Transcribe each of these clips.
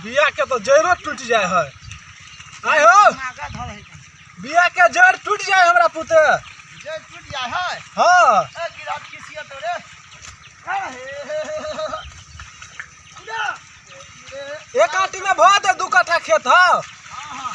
बिया के तो जड़ो टूटि जाए है। आय हो, बिया के जड़ टूटि जाए हमरा पुते। जड़ टूटि जाए है। हाँ। ए गिरा खिसिया तोरे। एक आटी में भ दे 2 कट्ठा खेत। हाँ हाँ।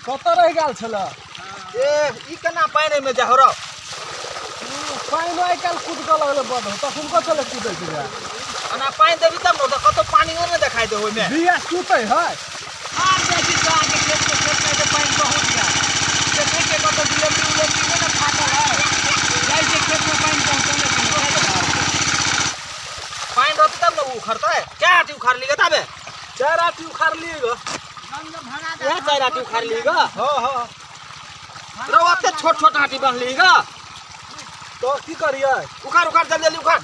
कतऽ रहि गेल छल? ए ई केना पानि में जा हो रौ? पानि आइ काल्हि कुदकऽ लगलै बड, तखुनको छलै कुदै छलै। ओना पानि देबी तब ने, कतौ पानियो नहि देखाइ दे ओहिमे। बिया सुतै है। आर जाइ छी तऽ आगे खेत के खेत में जे पानि पहुँच गेल। देखै छियै कतौ डिलेवरी उलेवरी नहि ने फाटल है। जाइ छियै खेत में पानि पहुँचौने छै। पानि रहतै तब ने ओ उखड़तै। कै आटी उखाड़ली गे ताबे? 4 आटी उखाड़ली गे। इएह 4 आटी उखाड़ली गे? हाँ हाँ। रौ एते छोट छोट आटी बान्हली गे। तो की करियै? उखाड़ उखाड़ जल्दी जल्दी उखाड़।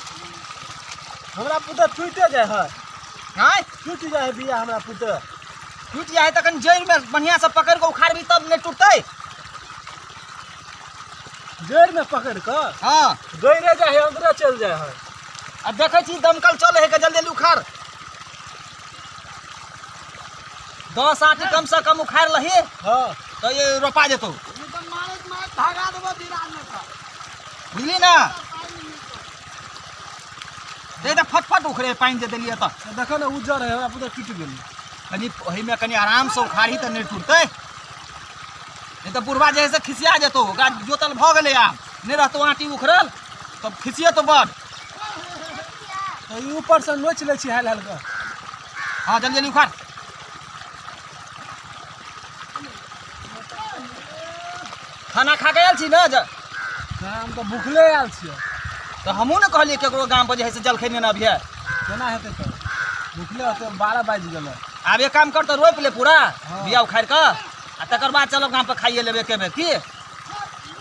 हमरा पुते टूटे जाए है। आँय? टूटि जाए है बिया हमरा पुते। टूटि जाए है तखन जड़ि में बढ़िया से पकड़ के उखाड़बी तब नहि टूटतै। जड़ि में पकड़ के? हाँ। गैरे जाए है, अंदरे चलि जाए है। आ देखै छी दमकल चलै है के, जल्दी जल्दी उखाड़। 10 आटी कम से कम उखाड़ लही। हाँ। तो ये रोपा जेतौ। बुझली ना? दे तऽ फटफट उखड़े पानि जे देलियै तऽ। देखो ने उज्जर है, हमरा पुते टूटि गेलै। कनि ओहिमे कनि आरामसँ उखाड़ी तऽ नहि टूटतै। नहि तऽ बुढ़बा जे है से खिसिया जेतौ। ओकरा जोतल भऽ गेलै, आब नहि रहतौ आँटी उखड़ल तब खिसियेतौ बड़। तऽ ई ऊपरसँ नोचि लै छी हाल हाल कऽ। हाँ जल्दी जल्दी उखाड़। खाना खा के आयल छी ने? हम तऽ भुखले आयल छियै। तऽ हमहूँ ने कहलियै केकरो गाम पर जे है से जलखै नेने अबिहे। केना हेतै तऽ? भुखले होतै, 12 बाजि गेलै। आब एक काम कर तऽ रोपि ले पूरा। हाँ। बिया उखाड़ि कऽ आ तकर बाद चलब गाम पर खाइए लेबै एके बेर। की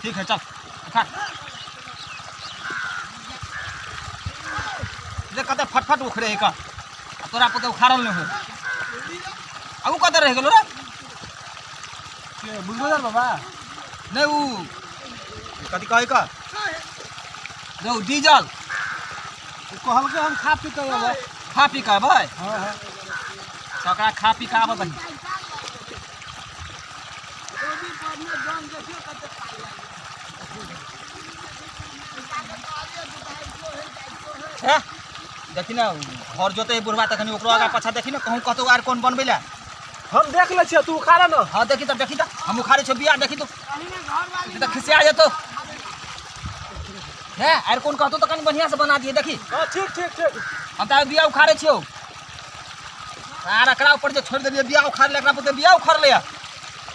ठीक है, चल उखाड़। देख कते फटफट उखड़े है का, तोरा पुते उखाड़ल नहि हो। आ उ कतऽ रहि गेलो रे? के बुलडोजर बाबा? नहि उ कथी कहै का? रौ डीजल। उ कहलकै हम खा पी कऽ अयबै। खा पी कऽ अयबै? हाँ हाँ। तऽ ओकरा खा पी कऽ आबऽ दही। हे देखी ने घर जोते बुढ़वा तखन ओकरो आगा पाछा देखी ने कहूँ कतौ आर कोन बनबै लए। हम देख लै छियै, तू उखाड़ ने। हाँ देखी तऽ, देखी तऽ, हम उखाड़ै छियौ बिया, देखी तू तऽ खिसिया जेतौ। हे आर कोन कहतौ तऽ कनि बढ़िआँ से बना दिए। देखी। हाँ ठीक ठीक ठीक। हम तऽ बिया उखाड़ै छियौ। आर एकरा ऊपर जे छोड़ि देलियै बिया उखाड़ले, एकरा पर बिया उखड़लै।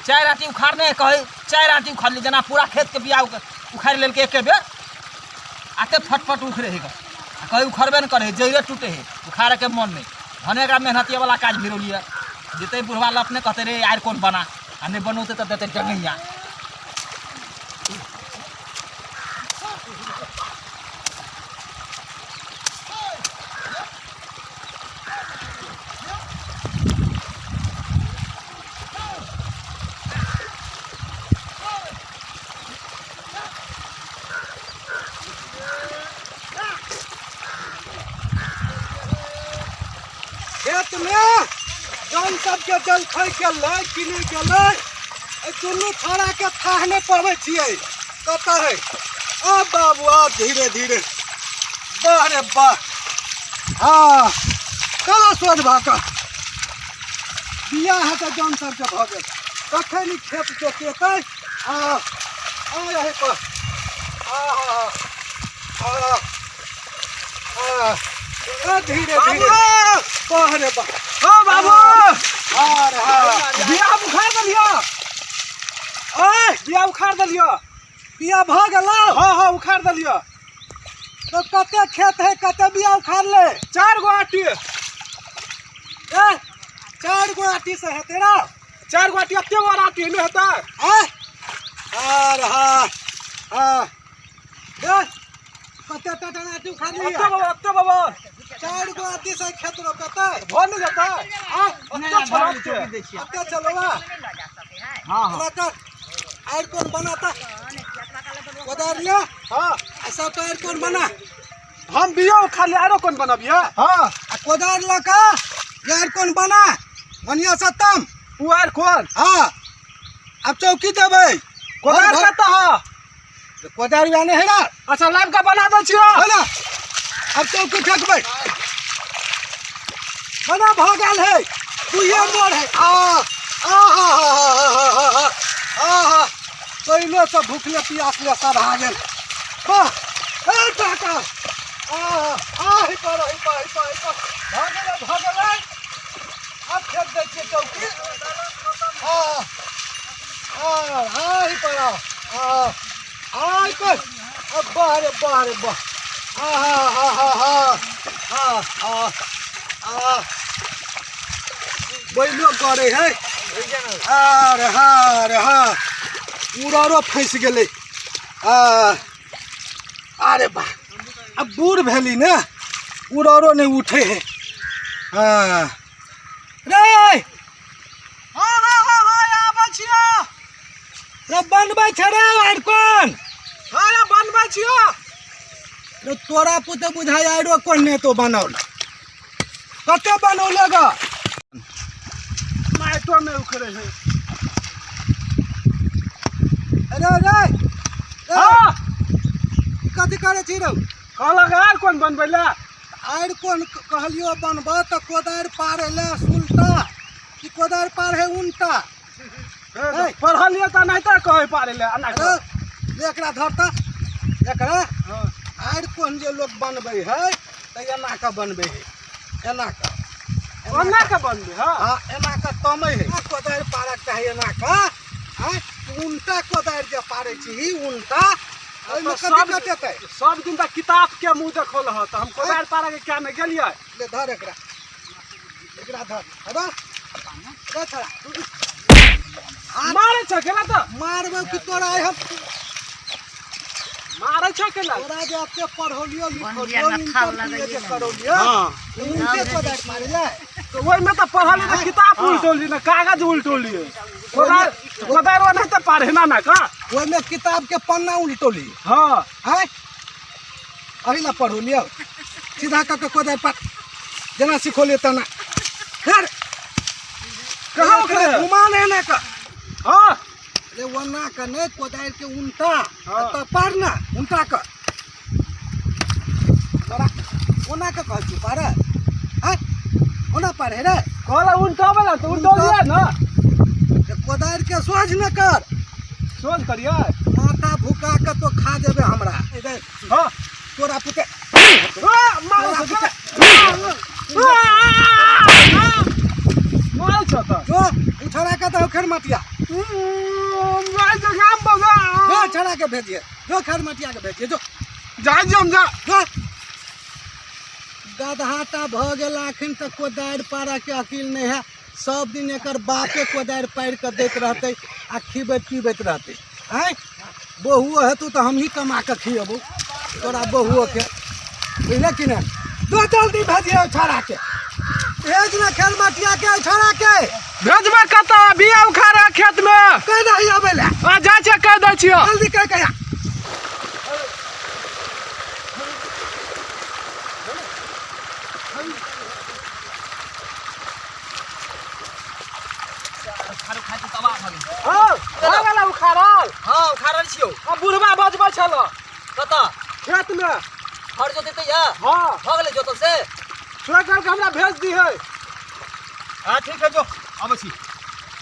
4 आटी उखाड़ने कहै 4 आटी उखाड़ली, जेना पूरा खेतके बिया उखाड़ि लेलकै एके बेर। आते फटफट उखड़े है, कहै उखड़बे नहि करै है, जड़े टूटे है, उखाड़ैके मन नहि। भने एकरा मेहनतिए वाला काज भिरौलियै। जेतै बुढ़वा लग अपने कहतै रे आर कोन बना, आ नहि बनौतै तऽ देतै टंगैया। खेत में जन सबके जलखै गेलै कि नहि गेलै, एहि दुनू छौड़ा के थाह नहि पबै छियै कतऽ है। आब बाबू आब धीरे धीरे, वाह रे वाह। हाँ चलो सोझ भऽ कऽ बियाह हेतै जन सबके भऽ गेल, कखन ई खेत जोतेतै। हाँ आ यही पर। हाँ हाँ हाँ हाँ हाँ। ए धीरे धीरे बाह रे बाह ओ बाबू अरे हाँ बिया उखाड़ देलियो ओए बिया उखाड़ देलियो बिया भऽ गेलौ हाँ हाँ उखाड़ देलियो तो कते खेत है कते बिया उखाड़ ले 4 गो आटी ए 4 गो आटी से है तेरा 4 गो आटी एते बड़ा आटी नहीं हेतै आय अरे हाँ हाँ ए कते टटन आटी उखाड़ एते लिया बाबा एते बाबा 4 गो आटी से खेत रोपतै भऽ नहीं जेतै आय एते छलक के अते चलवा हाँ हाँ बना कर आयर कोन बनाता कोदार ले हाँ आ सबटा आयर कोन बना हम बिया उखाड़ ले आरो कोन बनबियै हाँ आ कोदार लऽ कऽ आयर कोन बना बढ़िआँ से तम उ आर कोन हाँ आब चौकी देबै कोदार कतऽ ह कोदार वएह नहि है ना अच्छा लाबि कऽ बना दै छियौ है ना अब चौकी ठकबै बना भऽ गेल है दुइये मोड़ है आ आ हा हा हा हा हा हा आ हा पहिले से भूखले प्यासले सब आ गेल वाह ए टाका आ आ ही पर ही पर ही पर ही पर भऽ गेलै भऽ गेलै आब फेंक दै छियै चौकी आ आ आ ही पर आ आ आ ही पर अब वाह रे वाह रे वाह आ हा हा हा हा हा आ आ बैलो करे है अरे हाँ अरे हाँ उड़रो फँसि गेलै आ अरे वाह अब बूढ़ भेली ने उड़रो नहि उठे है हाँ रे हाँ हाँ हाँ हाँ आबै छियौ रे बनबै छै रे आर कोन हाँ रे बनबै छियौ रे तोरा पुते बुझाइ आरो कोन नहि तो बनौल कते बनौले ग माइटो नहि उखड़े है अरे रे रे हाँ कथी करै छी रौ कहलक आर कोन बनबै लए आरि कोन कहलियो बनबऽ तऽ कोदारि पारै लए सुलटा कि कोदारि पार है उनटा हे, पढ़लियै तऽ एनाहिते कहै पारै लए एना अरे ले एकरा धर तऽ एकरा आरि कोन जे लोक बनबै है तऽ एना कऽ बनबै है एना कऽ ओना के बनबै हँ हाँ एना कऽ तमै है कोदारि पारक चाही एना कऽ आँय उनटा कोदारि जे पारै छी उनटा ओहिमे तऽ कथी सब कटेतै सब दिन तऽ किताब के मुँह देखल ह तऽ हम कोदारि पारऽ के क्या नहि गेलियै ले धर एकरा एकरा धर हबा रे छड़ा हाथ मारै छ केला तऽ मारबै कि तोरा आइ हम मारै छ केला तोरा जे एते पढ़ौलियो लिखौलियो इंटर बीए जे करौलियो हाँ उनटे कोदारि मारै ले तऽ ओहिमे तऽ पढ़लियै तऽ किताब उल्टौली ने कागज उल्टौलियै कोदारि कोदारि ओनाहिते पारे ना ना का ओहिमे किताब के पन्ना उल्टौली हाँ आँय अही ला पढ़ौलियो सीधा कऽ के कोदारि पार जेना सिखौलियो तेना हेर कहाँ एकरा उखड़े घुमा ने एना कऽ हाँ रे ओना कऽ नहि कोदारि के उनटा हाँ। तऽ पार ना उनटा कऽ तोरा ओना कऽ कहै छियौ पार आँय ओना पार हे रे कहला उल्टाबै ला तऽ उल्टौलियै ने रे कोदारि के सोझ न कर सोच करियै माथा भुका के तो खा जेबे हमरा ए रे, हाँ तोरा पुते आ, मारै तोरा छ पुते मारै छ तऽ जो उठरा के दहो खेर मटिया जाइ छै गाम बगा जो छड़ा के भेजिए जो खेर मटिया के भेजिए जो जाइ छी हम जा जो गदहाटा भऽ गेल अखन तक कोदारि पारऽ के अकिल नहि है सब दिन एकर बापे कोदारि पारि कऽ दैत रहतै आ खिबैत पीबैत रहतै आँय बहुओ हेतौ तऽ हमही कमा कऽ खियेबौ तोरा बहुओके बुझले कि नहि जो जल्दी भेजिए छड़ा के भेज ना खेल मटिया के छड़ा के भेजबै कतऽ बिया उखाड़े खेत मे कहि दही अबै लए आ जाइ छियै कहि दै छियौ जल्दी कहि कहिया उखाड़ू खाइ तबाह भऽ गेल हँ भऽ गेल उखाड़ल हाँ उखाड़ल छियौ आ बुढ़बा बजबै छल कतऽ खेत मे हर जोतेतै या हाँ भऽ गेलै जोतल से छोड़ करके हमरा भेज दिहे हाँ ठीक है जो अबै छी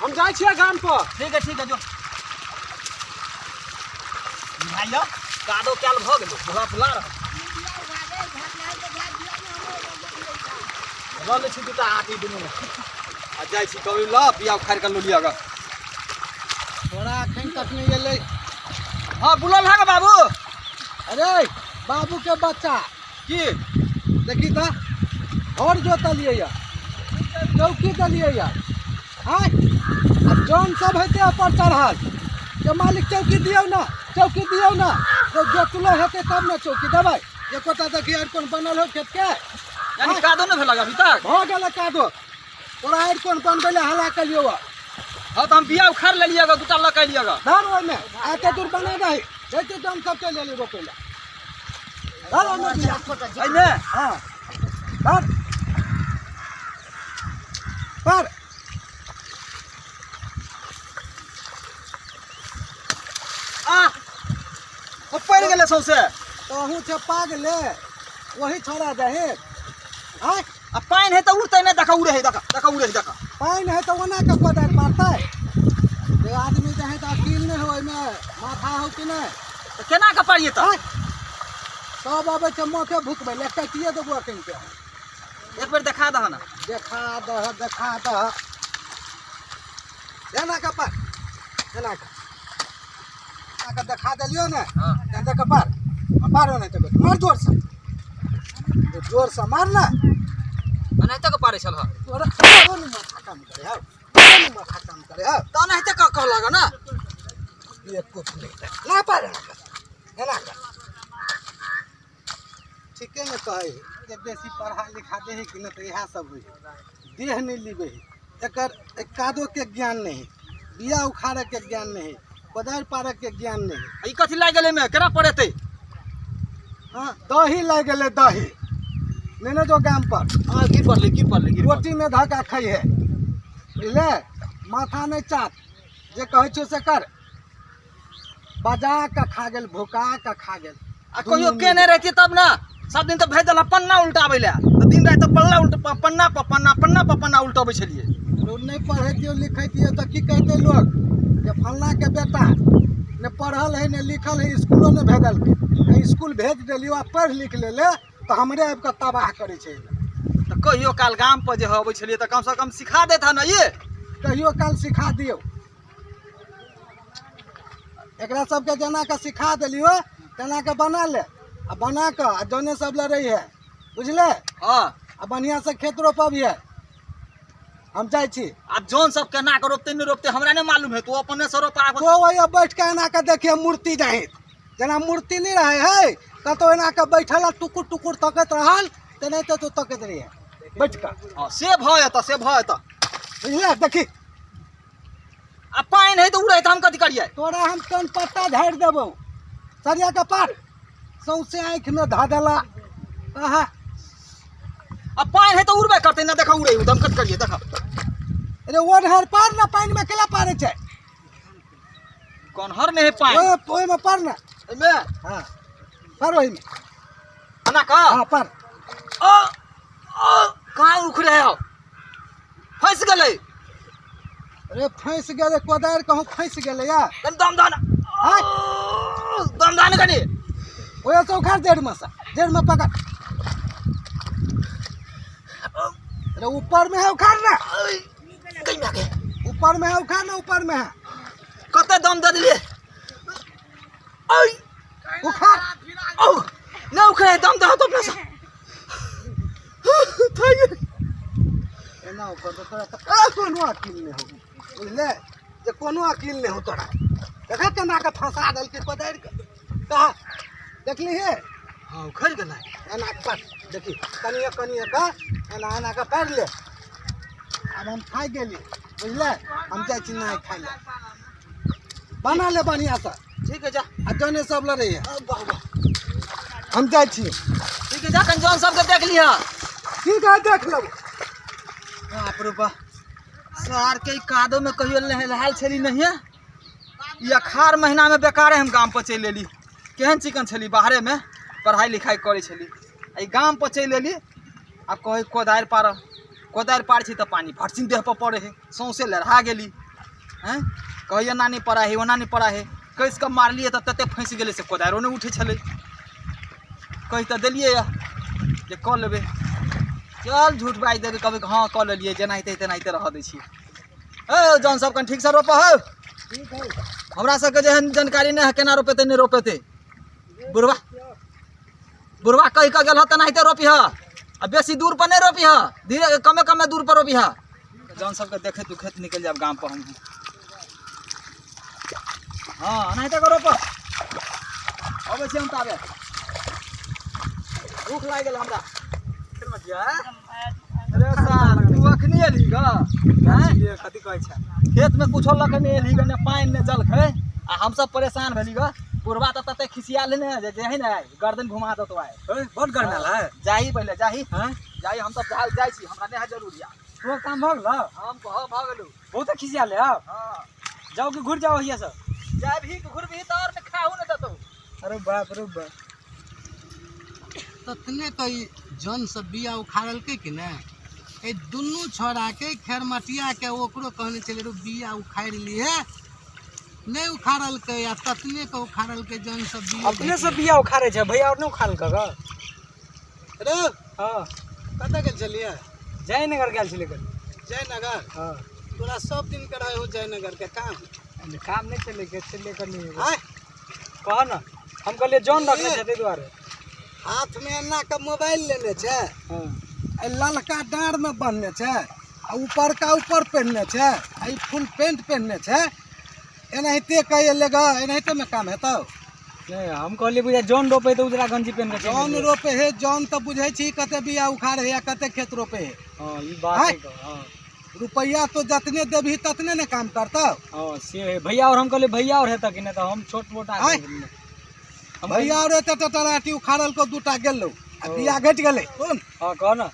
हम जाइ छियै गाम पर ठीक है ठीक है जो भाई यौ कादो कैल भऽ गेलै भुला फुला रहल। लऽ लै छी दूटा आटी दुनूमे आ जाइ छी कभी लऽ बिया उखाड़ि कऽ लऽ लिअ गऽ। तोरा एखन तक नहि एलै। हँ, बुलल है बाबू? अरे बाबूके बच्चा, की देखी तऽ घर जोतलियै यऽ, चौकी देलियै यऽ, आँय, आ जन सब हेतै ऊपर चढ़ल जे मालिक चौकी दियौ ने, चौकी दियौ ने। जब जोतलो हेतै तब ने चौकी देबै। एकोटा देखी आर कोन बनल हो खेतके? यानी कादो नहि भेलक अभी तक? भऽ गेलै कादो। तोरा आर कोन बनबै लए हला केलियौ? हँ, तऽ हम बिया उखाड़ि लेलियै गऽ, दूटा लऽ कऽ एलियै गऽ। धर ओहिमे, एते दूर बना दही, जैते जन सब चलि एली रोपै लए। धर ओहिमे बिया। एहिमे? हँ, धर पर। आ ओ पड़ि गेलै सौंसे। तहूँ छै पागले, वही छोड़ा दही। आँय, आ पानि है तऽ उड़तै नहि। देखऽ उड़े है, देखऽ देखऽ उड़े है, देखऽ। पानि है तऽ ओना के कोदारि मारतै? जे आदमी चाहे तऽ अकील नहि हो, ओहिमे माथा हो कि नहि? तऽ केना कऽ पारियै तऽ? आँय, सब अबै छै मके भुकबै लए, काटिए देबो एखन के। एक बेर देखा दह ने। देखा दह, देखा दह। एना के पर, एना के, एना के देखा देलियौ ने? हाँ। एना के पर, पार नहि तऽ मार जोरसँ, जोरसँ मार ने। एनाहिते कऽ पारै छल? तोरा तोरो नहि माथा काम करे हौ, तोरो नहि माथा काम करे हौ। तऽ एनाहिते कऽ कहलक ने। बेवकूफ नहि ना पार, एना कर, एना कर। ठीके ने कहै है जे बेसी पढ़ा लिखा दे है कि नहि, तऽ इएह सब होइ है। देह नहि लिबै है एकर, एक कादोके ज्ञान नहि है, बिया उखाड़ैके ज्ञान नहि है, कोदारि पारैके ज्ञान नहि है। ई कथी लागि गेलै एहिमे? केना पड़ेतै? हँ, दही लागि गेलै, दही नेने जो गाम पर। हँ, गिर पड़लै, गिर पड़लै, गिर पड़लै। रोटीमे धऽ कऽ खै है, बुझले? माथा नहि चाट, जे कहै छियौ से कर। बजा कऽ खा गेल, भुका कऽ खा गेल। आ कहियो केने रहतियै तब ने। सब दिन तऽ भेज देलक पन्ना उल्टाबै लए, तऽ दिन राति तऽ पल्ला उल्ट, पन्ना पर पन्ना, पन्ना पर पन्ना उल्टबै छलियै। लोग नहि पढ़ैतियौ लिखैतियौ तऽ की कहतै लोक? जे फल्लाँके बेटा ने पढ़ल है ने लिखल है, इसकुलो नहि भेजलकै। आ इसकुल भेज देलियौ आ पढ़ि लिख लेले तऽ हमरे आबि कऽ तबाह करै छै। तऽ कहियो काल गाम पर जे अबै छलियै तऽ कमसँ कम सिखा दैत हन ये। कहियो काल सिखा दियौ एकरा सबके, जेना कऽ सिखा देलियौ तेना कऽ बना ले, आ बना कऽ आ जने सब लए रही है, बुझले? हँ। आ बढ़िआँसँ खेत रोपबिहे, हम जाइ छी। आब जौन सब केना कऽ रोपतै नहि रोपतै हमरा नहि मालूम है, तू अपने से रोपा। तो वही बैठ कऽ एना कऽ देखिए मूर्ति जाहित, जेना मूर्ति नहि रहै है कतहु एना कऽ बैठल आ टुकुर टुकुर तकैत रहल, तेनाहिते तू तकैत रहिहे बैठ कऽ। हँ, से भऽ जेतऽ, से भऽ जेतऽ। बुझले? देखी। आ पानि है तऽ उड़ै तऽ हम कथी करियै? तोरा हम कन पत्ता झाड़ि देबौ, सरिया के पार सौंसे आँखिमे धऽ देला। आहा, आ पानि है तऽ उड़बे करतै ने। देखऽ उड़ै, हम कथी करियै? देखऽ। अरे ओढ़र पार ने, पानिमे केला पारै छै? कोनहर नहि है पानि। ओहिमे पार ने। एहिमे? हँ, पार ओहिमे। एना कऽ? हँ, पार। ओ ओ कहाँ उखड़े है? फँसि गेलै। अरे फँसि गेलै कोदारि, कहूँ फँसि गेलै या? कनि दम दऽ ने। आँय? दम दऽ ने कनि। ओहिसँ उखाड़, जड़िमे सँ, जड़िमे पकड़। अरे ऊपर में है, उखाड़ ना। ऊपर में है, उखाड़ ना, ऊपर में है। कते दम दऽ देलियै? उखाड़। औ नहि उखड़े, दम दऽ तो अपना से। थाकि गेली। एना उखाड़ तऽ तोरा तऽ कोनो अकील नहि हो, बुझले? जे कोनो अकील नहि हो तोरा। देखा केना के फंसा देलकै कोदारि के, कहा देखली हे? हँ, उखड़ि गेलै। एना के पर देखी, कनिए कनिए के एना एना के पारि ले। आब हम थाकि गेली, बुझले? हम जाइ छी नहाय खाय लए। बना ले बढ़िआँसँ। ठीक है, जा। आ जने सब लड़ैए। वाह वाह। हम जाइ छी। ठीक है, जा, कनि जौन सबके देख लिहऽ। ठीक है, देख लेबै। बाप रे बा, सार के ई कादो में कहियो नहायल छली नहिये। ई अखाड़ महीना में बेकारे हम गाम पर चलि एली। केहन चिकन छली, बाहरे में पढ़ाई लिखाई करै छली, आ ई गाम पर चलि एली। आब कहै कोदारि पार, कोदारि पार छी तऽ पानि भटसिन देह पर पड़े है, सौंसे लहरा गेली। हैं, कहै एना नहि पड़ा है, ओना नहि पड़ा है। कसि कऽ मारलियै तऽ तते फँसि गेलै से कोदारिओ नहि उठै छलै। कहि तऽ देलियै यऽ जे कऽ लेबै। चल झूठ बाजि देबै कभी हँ कऽ लेलियै, जेनाहिते तेनाहिते रहऽ दै छियै। ए जौन सब कनि ठीकसँ रोपऽ हौ। हमरा सबके जेहन जानकारी नहि है केना रोपेतै नहि रोपेतै। बुढ़वा बुढ़वा कहि कऽ गेल हँ तेनाहिते रोपिह, आ बेसी दूर पर नहि रोपिह, धीरे कमे कमे दूर पर रोपिह। जौन सबके देखैत उखैत निकलि जायब गाम पर हमहूँ। हँ एनाहिते कऽ रोपऽ। अबै छी हम ताबे, भूख लागि गेल हमरा। अरे सार तू अखनी एलही ग? कथी कहै छै? खेतमे कुछो लऽ कऽ नहि एलही ग, ने पानि ने जलखै, आ हमसब परेशान भेली ग। बुढ़वा तऽ तते खिसियाल ने जे जे है ने गर्दन घुमा देतो आइ। बड गर्मायल है। जाही पहिले, जाही जाही, हमसब जाइ छी, हमरा नहि है जरूरी। आ तोहर काम भऽ गेलौ? हम कह भऽ गेलौ। बहुत खिसियाल है। हँ जाओ कि घुर जाओ हिया से? जाबही कि घुरबही तऽ आओर ने खाहू ने देतौ। अरे बाप रे बाप। ततने तऽ ई जन सब बिया उखाड़लकै कि ने, एहि दुनू छौड़ाके खेरमटियाके ओकरो कहने छलै रो बिया उखाड़ि लिहे, नहि उखाड़लकै, आ ततने के उखाड़लकै जन सब बिया। अपने से बिया उखाड़े छै भैया, और नहि उखाड़लकै ग? रे हँ कतऽ गेल छलियै? जयनगर गेल छलियै कनि। जयनगर? हँ। तोरा सब दिन के रहे हो जयनगर के काम? काम नहि चलै के छलै कनि। आँय कह न, हम कहलियै जौन रखने छै ताहि दुआरे। हाथ में एना के मोबाइल लेने छै, हँ एहि ललका डाँड़ में बन्हने छै, आ ऊपरका ऊपर पहिरने छै, आ ई फुल पेंट पहिरने छै, एनाहिते कहि एलै ग, एनाहिते मे काम हेतौ? नहि, हम कहलियै बुझा जौन रोपे तऽ उजरा गंजी पहिन कऽ चलि जौन गेलियै। रोपे हे, जौन तऽ बुझै छी कते बिया उखाड़े हे आ कते खेत रोपे हे। हँ ई बात आँय? है ग, हँ रुपैआ तो जतने देबही ततने ने काम करतौ। हँ से है भैया, और हम कहलियै भैया और हेतऽ कि नहि, तऽ हम छोट मोट आँय? आदमी भेलियै। हम भैया और एते टटराटी उखाड़ल को दूटा गेलौ आ बिया घटि गेलै। सुन। हँ कह न।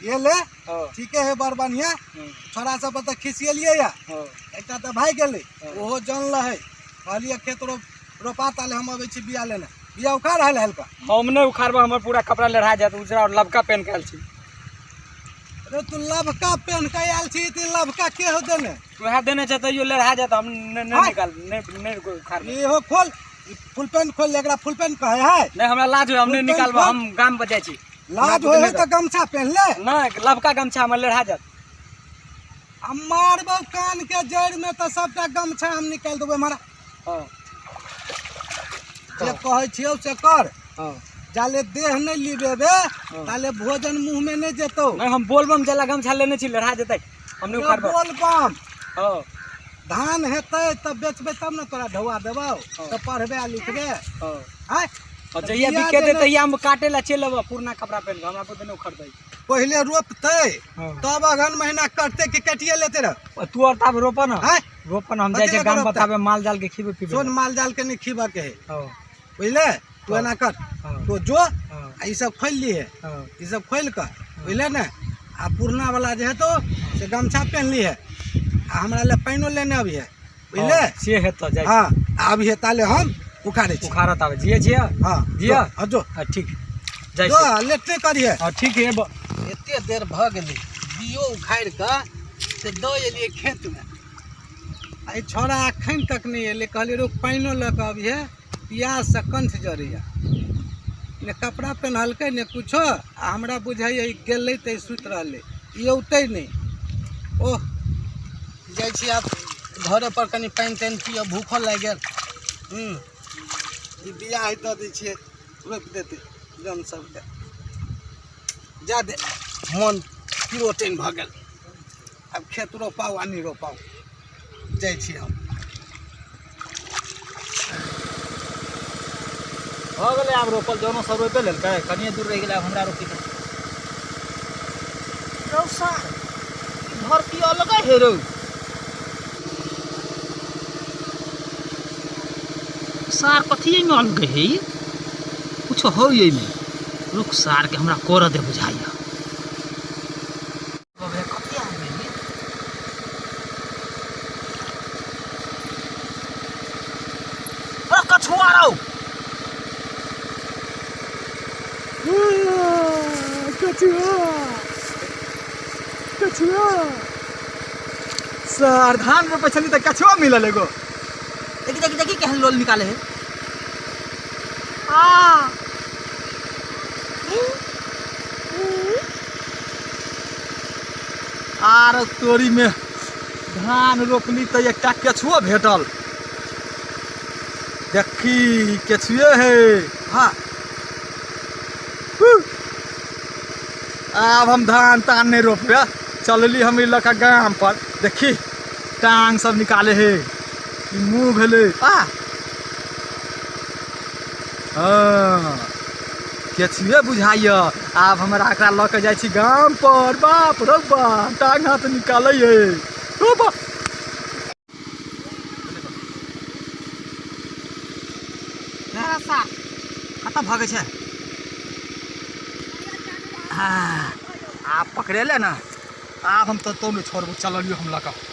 ये ले। हँ। ठीके है, बड़ बढ़िया। हँ। छोड़ा सब तऽ खिसियलियै या। हँ। एकटा तऽ भागि गेलै। हँ। ओहो जन रहै, कहलियै खेत रोपा ताले हम अबै छी बिया लेने। बिया उखाड़ हल हल्का। हम नहि उखाड़बै, हमर पूरा कपड़ा लहरा जायत, उजरा और लबका पेन के आयल छी। अरे तू लबका पेन के आयल छी तऽ लबका के हो देने? वएह देने छै, तैयो लहरा जायत, हम नहि आँय? निकाल नहि नहि उखाड़बै। इहो खोल, ई फुल पेंट खोल, एकरा फुल पेंट कहै है। नहि, हमरा लाज होय, हम नहि फुल पेंट निकालबै। खोल। हम गाम पर जाइ छी। लाज होइ है तऽ गमछा पेन ले। नहि, लबका गमछा हमर लहरा जायत। आ मारबौ कान के जड़ि में तऽ सबटा गमछा हम निकालि देबै हमारा। हँ। जे कहै छियौ से कर। हँ। जाले देह नहि लिबेबे हँ। ताले भोजन मुँह में नहि जेतौ। नहि, हम बोलबम जला गमछा लेने छी, लहरा जेतै, हम नहि उखाड़बै। बोलबम? हँ। धान हेतै तऽ बेचबै तब ने तोरा ढौआ देबौ, हँ। तऽ पढ़बे आ लिखबे। हँ। आँय? और जहिया बिया बिकेतै देने- तहिया हम काटे ला चलि अयबै पुरना कपड़ा पहिन कऽ, हमरा बुते नहि उखड़तै। पहिले रोपतै हँ। तब अगहन महीना कटतै कि काटिए लेते रह? तू और ताब रोपऽ न। आँय? रोपऽ न, हम कथी जाइ छियै लए गाम रोपतै? बताबे, माल जाल के खिबै पीबै। सुन, माल जाल के नहि खिबऽ के है। हँ। बुझले? तू एना कर। हँ। तो जो हँ। आ ई सब खोलि लिहे। हँ। ई सब खोलि कऽ, बुझले ने, आ पुरना वाला जे हेतौ से गमछा पेन्ह लिहे, आ हमरा लए पानिओ लेने अबिहे, बुझले? हँ, से हेतौ, जाइ छी। हँ, अबिहे ताले हम उखाड़ै छी। उखाड़त आबै जियै छियै। हँ। जिया? जो, हँ जो। हँ ठीक, जाइ जो छी। लेट नहि करिहे। हँ ठीक है। एते देर भऽ गेलै, बियो उखाड़ि कऽ से दऽ एलियै खेतमे, आ ई छौड़ा एखन तक नहि एलै। कहलियै रौ पानिओ लऽ कऽ अबिहे, पियाससँ कंठ जरैया। ने कपड़ा पेन्हलकै ने कुछो, आ हमरा बुझाइया ई गेलै तऽ ई सुति रहलै, ई औतै नहि। ओह, जाइ छी आब घरे पर कनि पानि तानि पियब, भूखो लागि गेल। ई बिया है दऽ दै छियै, रोपि देतै जन सबके। जा दे, मोन प्रोटीन भऽ गेल। आब खेत रोपाउ आ नहि रोपाउ, जाइ छी हम। भऽ गेलै आब रोपल, जनो सब रोपि लेलकै, कनिए दूर रहि गेलै आब हमरा रोपीके। रौ सार, ई धरती अलगे हे रौ। सार कथी एहिमे अलगे हे? ई कुछो हौ एहिमे। रुक, सारके हमरा करऽ दे बुझाइया। बाबे, कथी आबि गेल ई? अरे कछुआ रौ। कछुआ, कछुआ सर, धान रोपै छली तऽ कछुआ मिलल एगो। देखी देखी देखी, केहन लोल निकाले है। आ आर तोरी में धान रोपली तऽ एकटा केचुओ भेटल। देखी केचुए है। हाँ आब हम धान तान नहीं रोपबे, चलली हम लऽ कऽ गाम पर। देखी टांग सब निकाले है, मुँह भेलै। आ हाँ केचुए बुझाइए। आब हमरा एकरा लऽ कऽ जाइ छी गाम पर। बाप रौ बाप, टांग हाथ निकालै है। ओ बाप। कतऽ भगै छै? हाँ, आब पकड़ेले ने, आब हम तऽ तो नहि छोड़बो। चललियो हम लऽ कऽ।